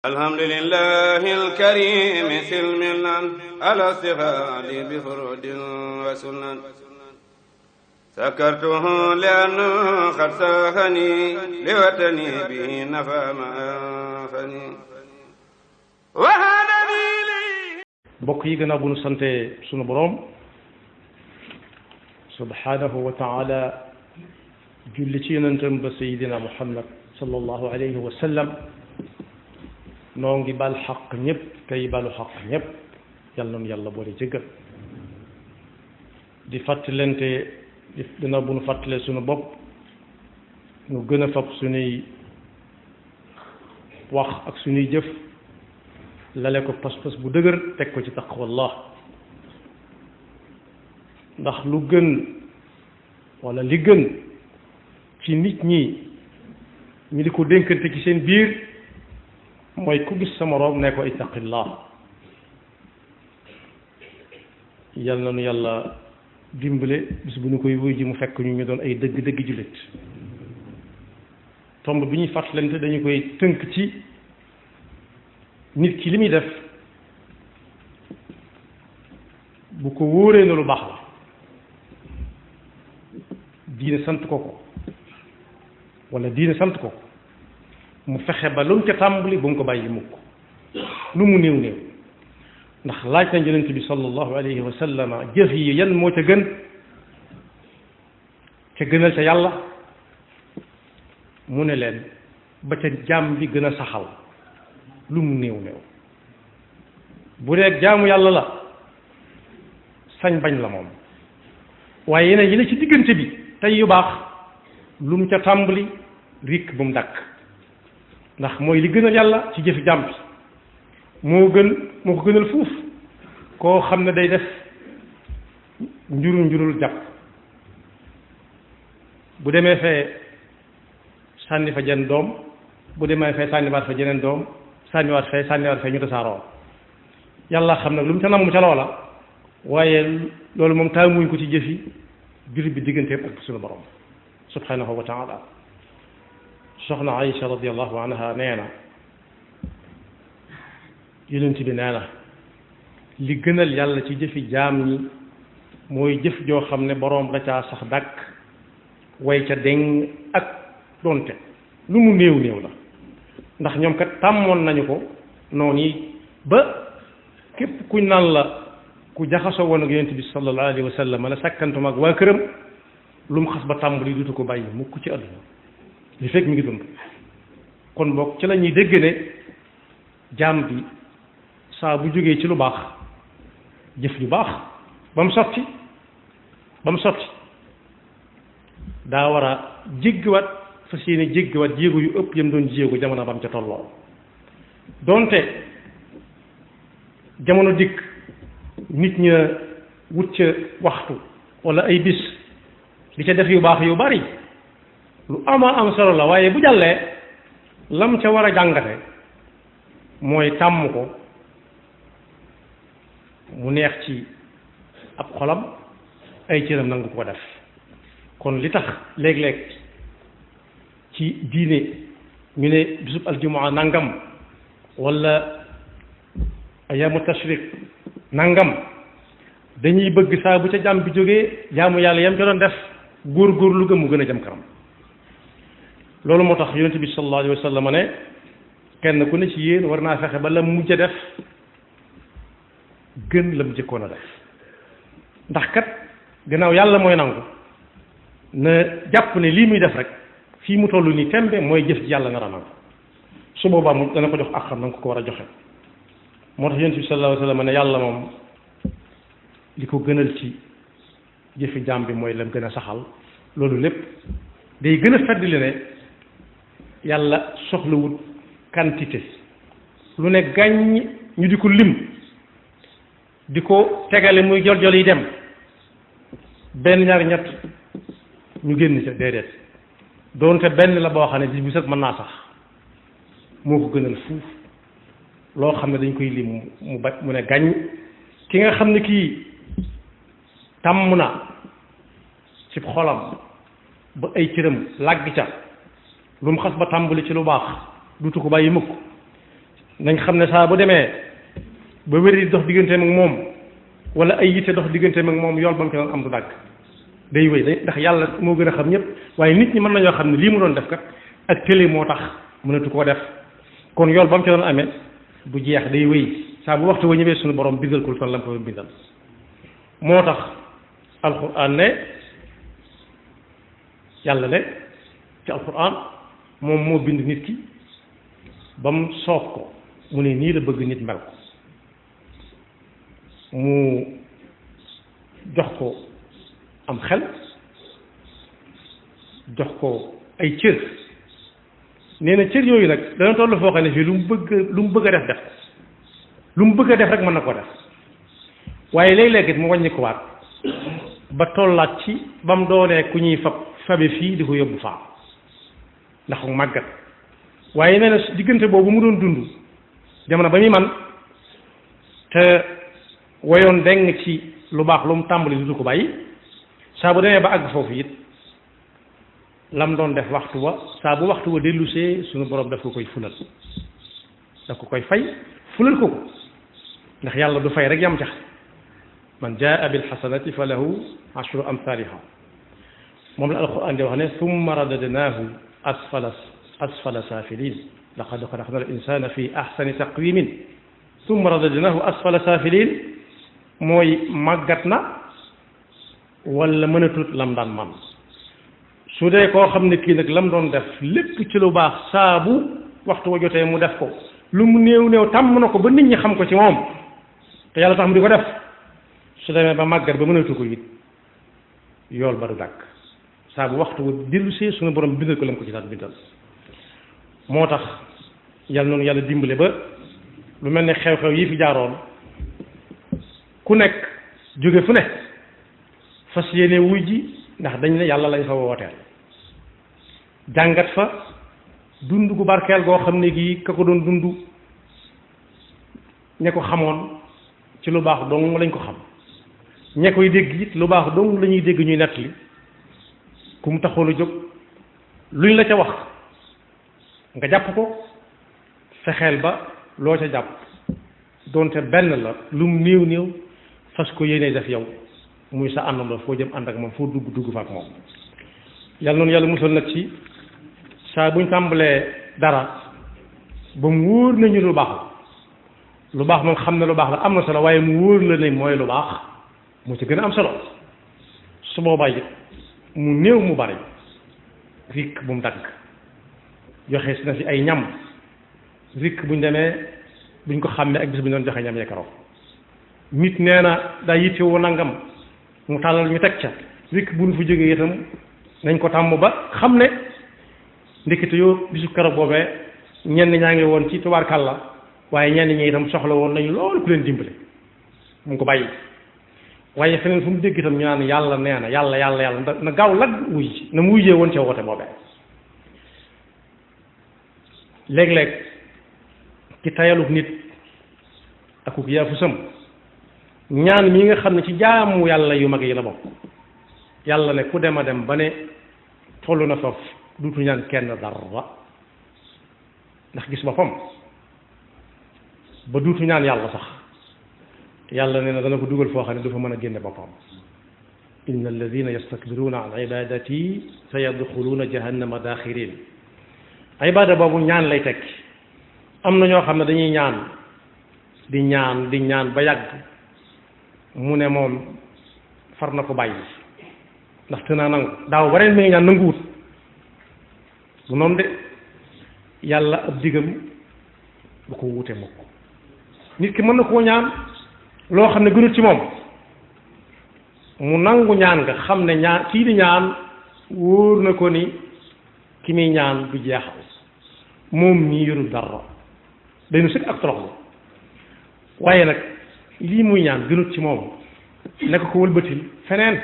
الحمد لله الكريم سلمنا على استغال بفرود وسنن سكرته لأنه قد ساخني لوطني به نفى ما أنفني وهدني لي mbokk yi gannaaw bu nu sante sunu boroom subhanahu wa taala julli ci yonentam ba sayidina muhammad sallallahu alayhi wa sallam noo ngi bal xaq ñëpp tey balu xaq ñëpp yàlla noonu yàlla boole jéggal di fàttalante gannaaw bu nu fàttalee sunu bopp nu gën a fab sunuy wax ak sunuy jëf lale ko pas-pas bu dëgër teg ko ci taqwallah ndax lu gën wala li gën ci nit ñi ñu di ko dénkante ci seen biir mooy ku gis sa moroom ne ko ittaqillah yal na nu yàlla dimbale bis bu ñu koy wuy ji mu fekk ñu doon ay dëgg-dëgg jullit tomb bi ñuy fàttalante dañu koy tënk ci nit ki li muy def bu ko wóoree na lu baax la diine sant ko ko wala diine sant ko ko mu fexe ba lu mu ca tàmbali bu mu ko bàyyi mukk lu mu néew néew ndax laaj na yonent bi sallallahu alayhi wa sallam jëf yi yan moo ca gën ca gënal ca yàlla mu ne leen ba ca jaam bi gën a saxal lu mu néew néew bu dee jaamu yàlla la sañ bañ la moom waaye yeneen yi ne ci diggante bi tey yu baax lu mu ca tàmbali rikk bu mu dakk ndax mooy li gënal yàlla ci jëfi jaam bi moo ko gënal fuuf koo xam ne day def njurul jàpp bu demee fee sànni fa jenn doom bu demee fee sànniwaat fa jeneen doom sànniwaat fee ñu tasaaroo yàlla xam nag lu mu ca namm ca loola waaye loolu moom taamuñ ko ci jëfi jullit bi digganteem ak suñu borom subhanahu wa taala soxna Aïcha radiallahu anha nee na yonent bi nee na li gënal yàlla ci jëfi jaam ñi mooy jëf joo xam ne boroom da caa sax dàkk way ca deng ak donte lu mu néew néew la ndax ñoom kat tàmmoon nañu ko noonu yi ba képp kuñ naan la ku jaxasoo woon ak yonent bi sallallahu alayhi wa sallam la sakkantuma ak waa këram lu mu xas ba tàmbali dutu ko bàyyi mukk ci àdduna li fekk mi ngi dund kon boog ci la ñuy dégg ne jaam bi saa bu jógee ci lu baax jëf lu baax ba mu sotti daa war a jéggiwaat fas yéene jéggiwaat jéego yu ëpp yam doon jéego jamono bam ca tolloo doonte jamono dikk nit ña wut ca waxtu wala ay bis di ca def yu baax yu bari lu am solo la waaye bu jàllee lam ca war a jàngate mooy tàmm ko mu neex ci ab xolam ay cëram nangu ko def kon li tax léeg-léeg ci diine ñu ne bisub aljumaa nangam wala ayaamu tashrik nangam dañuy bëgg saa bu ca jàmm bi jógee jaamu yàlla yam ca doon def góor lu gëm mu gën a jëm kanam loolu moo tax yonent bi sallallahu alayhi wa sallam ne kenn ku ne ci yéen war naa fexe ba la mujj a def gën la mu jëkkoon a def ndax kat gannaaw yàlla mooy nangu na jàpp ne lii muy def rek fii mu toll nii tembe mooy jëf ci yàlla nar a nangu su boobaa mu dana ko jox ak xam na nga ko war a joxe moo tax yonent bi sallallahu alayhi wa sallam ne yàlla moom li ko gënal ci jëfi jaam bi mooy lam gën a saxal loolu lépp day gën a feddali ne yàlla soxlawut quantité lu ne gàññ ñu di ko lim di ko tegale muy jol yi dem benn ñaar ñett ñu génn ca déedéet doonte benn la boo xam ne bis bu set mën naa sax moo ko gënal fuuf loo xam ne dañ koy lim mu ne gàññ ki nga xam ne kii tàmm na ci xolam ba ay cëram làgg ca lu mu xas ba tàmbali ci lu baax dutu ko bàyyi mukk nañ xam ne saa bu demee ba wéri dox digganteem ak moom wala ay yitte dox digganteem ak moom yool ba mu ci doon am du dàgg day wéy ndax yàlla moo gën a xam ñëpp waaye nit ñi mën nañoo xam ne lii mu doon def kat ak télé moo tax mënatu koo def kon yool ba mu ci doon amee du jeex day wéy saa bu waxtu wa ñëwee suñu borom bindal ko kon lam ko bindal moo tax alquran ne yàlla ne ci alquran moom moo bind nit ki ba mu soob ko mu ne nii la bëgg nit mel ko mu jox ko am xel jox ko ay cër nee na cër yooyu nag dana toll foo xam ne fii lu mu bëgg a def lu mu bëgg a def rek mën na ko def waaye léeg-léeg it mu wàññi ko waat ba tollaat ci ba mu doonee ku ñuy fabe fii di ko yóbbu faa ndax màggat waaye nee na diggante boobu mu doon dund jamono ba muy man te woyoon deng ci lu baax lu mu tàmbali dutu ko bàyyi saa bu demee ba àgg foofu it lam doon def waxtu wa saa bu waxtu wa dellusee suñu borom daf ko koy fulal daf ko koy fay fulal ko ndax yàlla du fay rek yam jax man jaa bil hasanati fa lahu ashru amthaliha moom la alquran di wax ne thumma radadnahu asfala safilin laqad khalaqna al insana fi ahsani taqwimin thumma radadnahu asfala safilin mooy màggat na wala mënatut lam daan man su dee koo xam ne kii nag lam doon def lépp ci lu baax saa bu waxtu wa jotee mu def ko lu mu néew tàmm na ko ba nit ñi xam ko ci moom te yàlla tax mu di ko def su demee ba màggat ba mënatu ko it yool ba du dàkk saa bu waxtu wa dellu see suñu borom bindal ko lam ko ci daan bindal moo tax yàlla noonu yàlla dimbale ba lu mel ne xew-xew yi fi jaaroon ku nekk jóge fu ne fas yéene wuy ji ndax dañ ne yàlla lañ fa wooteel jàngat fa dund gu barkeel goo xam ne gii ka ko doon dund ña ko xamoon ci lu baax dong lañ ko xam ña koy dégg it lu baax dong la ñuy dégg ñuy nettali ku mu taxoon a jóg luñ la ca wax nga jàpp ko fexeel ba loo ca jàpp doonte benn la lu mu néew fas ko yéene def yow muy sa àndandoo foo jëm ànd ak moom foo dugg fa ak moom yàlla noonu yàlla musal nag ci saa buñ tàmbalee dara ba mu wóor nañu lu baax moom xam ne lu baax la am na solo waaye mu wóor la ne mooy lu baax moo ci gën a am solo su boobaa it mu néew mu bari rikk bu mu dagg joxe si na fi ay ñam rikk buñ demee buñ ko xàmmee ak bis bu ñu doon joxe ñam yeekaroo nit nee na daa yittewoo nangam mu tàllal ñu teg ca rikk bu ñu fa jógee itam nañ ko tàmm ba xam ne ndekete yoo bisu keroog boobee ñenn ñaa ngi woon ci tubaarkàlla waaye ñenn ñi itam soxla woon nañu loolu ku leen dimbale mu ngi ko bàyyi waaye feneen fu mu dégg itam ñu naan yàlla nee na yàlla na gaaw lag wuy ji na mu wujjee woon ca woote boobee léeg-léeg ci tayaluk nit akuk yaafusam ñaan mi nga xam ne ci jaamu yàlla yu mag yi la bokk yàlla ne ku dem a dem ba ne toll na foofu duutu ñaan kenn dara ndax gis boppam ba duutu ñaan yàlla sax yàlla nee na dana ko dugal foo xam ne du fa mën a génne boppam inna alladina yastakbiruna an ibadati sa yadxuluuna jahannama daaxirin ibada boobu ñaan lay tekki am na ñoo xam ne dañuy ñaan di ñaan ba yàgg mu ne moom far na ko bàyyi ndax te naa nangu daaw ba ren mi ngi ñaan nanguwut bu noonu de yàlla ab digam bu ko wuute mukk nit ki mën na koo ñaan loo xam ne gënut ci moom mu nangu ñaan nga xam ne ñaan kii di ñaan wóor na ko ni ki muy ñaan du jeexal moom mii yorul dara day nu sëkk ak toroxlu waaye nag lii muy ñaan gënut ci moom nekk ko wëlbatil feneen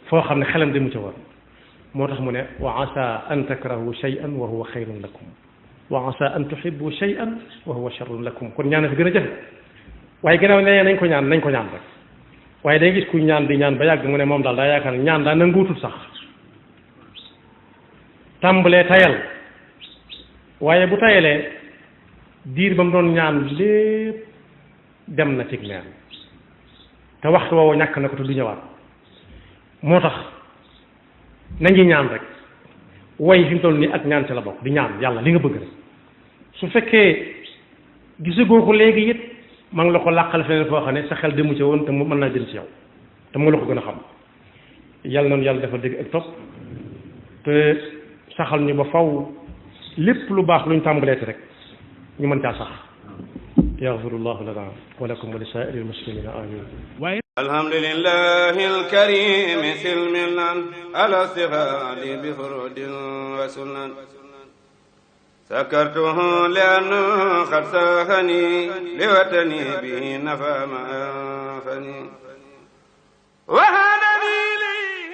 foo xam ne xelam demu ca war moo tax mu ne wa asa an takrahu shay'an wa huwa xayrun lakum wa asa an tuhibbu shay'an wa huwa sharrun lakum kon ñaan fi gën a jafe waaye gannaaw nee nañ ko ñaan rek waaye day gis ku ñaan di ñaan ba yàgg mu ne moom daal daa yaakaar ne ñaan daa nanguutul sax tàmbalee tayal waaye bu tayalee diir ba mu doon ñaan lépp dem na ci neen te waxtu woowu ñàkk na ko te du ñëwaat moo tax nañu ñaan rek way fi mu toll nii ak ñaan ci la bokk di ñaan yàlla li nga bëgg rek su fekkee gisagoo ko léegi it ma ngi la ko làqal feneen foo xam ne sa xel demu ci woon te mu mën naa jëm ci yow te mu nga la ko gën a xam yàlla noonu yàlla dafa dégg ak topp te saxal ñu ba faw lépp lu baax lu ñu tàmbaleeti rek ñu mën caa sax yaxfirullahu lana wa lakum wa li saa'iril muslimina amin alhamdulillahi alkarimi silmilan ala stighaali bi furudin wa sunan sakartuhu li'anna qad saahani li watani bihi nafa ma anfani